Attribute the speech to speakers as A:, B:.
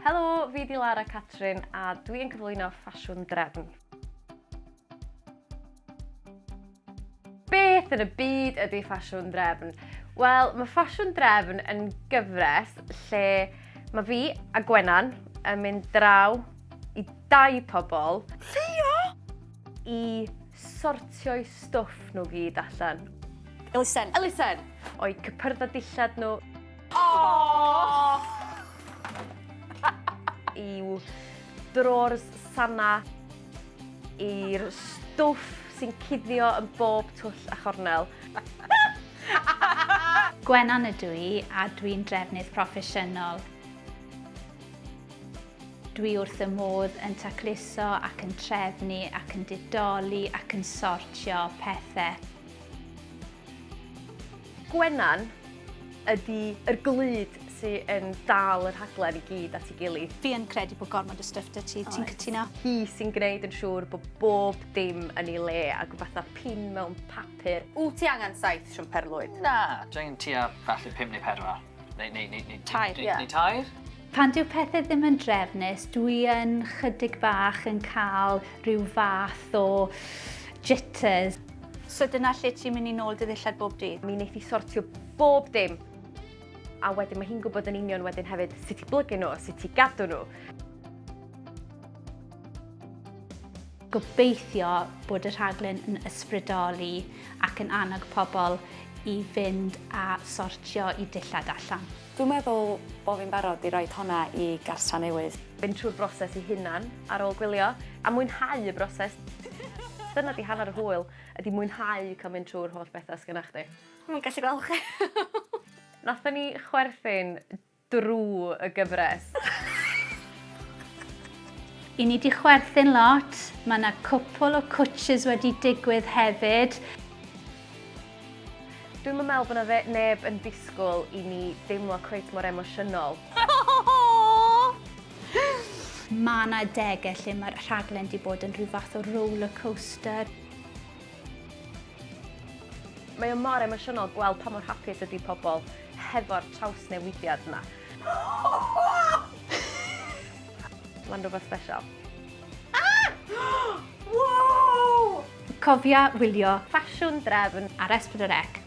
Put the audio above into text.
A: Helo, fi di Lara Catrin a dwi yn cyflwyno Ffasiwn Drefn. Beth yn y byd ydy Ffasiwn Drefn? Wel, mae Ffasiwn Drefn yn gyfres lle mae fi a Gwenan yn mynd draw i dai pobl
B: Llio!
A: i sortio'u stwff nhw gyd allan.
B: Elusen.
A: Elusen! O'u cypyrddau dillad nhw.
B: Aww!
A: I'w drawers sana, i'r stwff sy'n cuddio yn bob twll a chornel.
C: Gwenan ydw i a dwi'n drefnydd proffesiynol. Dwi wrth y modd yn tacluso ac yn trefnu ac yn didoli ac yn sortio pethe.
A: Gwenan ydy yr glud sy yn dal y rhaglen i gyd at ei gilydd.
C: Fi yn credu bod gormod o stwff 'da ti, ti'n cytuno?
A: Hi sy'n gwneud yn siŵr bod bob dim yn ei le ac fatha pin mewn papur.
B: Wt ti angen saith siwmper lwyd?
D: Na, dwi angen tua falle pump neu pedwar. Neu, neu, neu, neu...
B: Tair, ie.
D: Neu tair?
C: Pan dyw pethau ddim yn drefnus, dwi yn chydig bach yn cael rhyw fath o jitters.
E: So dyna lle ti'n mynd i nôl dy ddillad bob dydd?
A: Mi wneith hi sortio bob dim. A wedyn mae hi'n gwybod yn union wedyn hefyd sut i blygu nhw a sut i gadw nhw.
C: Gobeithio bod y rhaglen yn ysbrydoli ac yn annog pobl i fynd a sortio i dillad allan.
F: Dwi'n meddwl bo fi'n barod i roid honna i gartra newydd.
A: Mynd trwy'r broses ei hunan ar ôl gwylio, a mwynhau y broses. Dyna 'di hanner yr hwyl, ydi mwynhau cael mynd trwy'r holl bethau sgynna chdi.
B: Dwi'm yn gallu gweld chi.
A: Nathon ni chwerthin drwy y gyfres.
C: I ni 'di chwerthin lot, mae 'na cwpl o cwtshys wedi digwydd hefyd.
A: Dwi'm yn meddwl bod 'na dde- neb yn disgwyl i ni deimlo cweit mor emosiynol.
C: Mae 'na adegau lle mae'r rhaglen 'di bod yn rhyw fath o roller coaster.
A: Mae o mor emosiynol gweld pa mor hapus ydy pobl hefo'r trawsnewidiad yna. Mae'n rhywbeth special.
B: Ah! Wow!
C: Cofia wylio
A: Ffasiwn Drefn
C: ar S4C.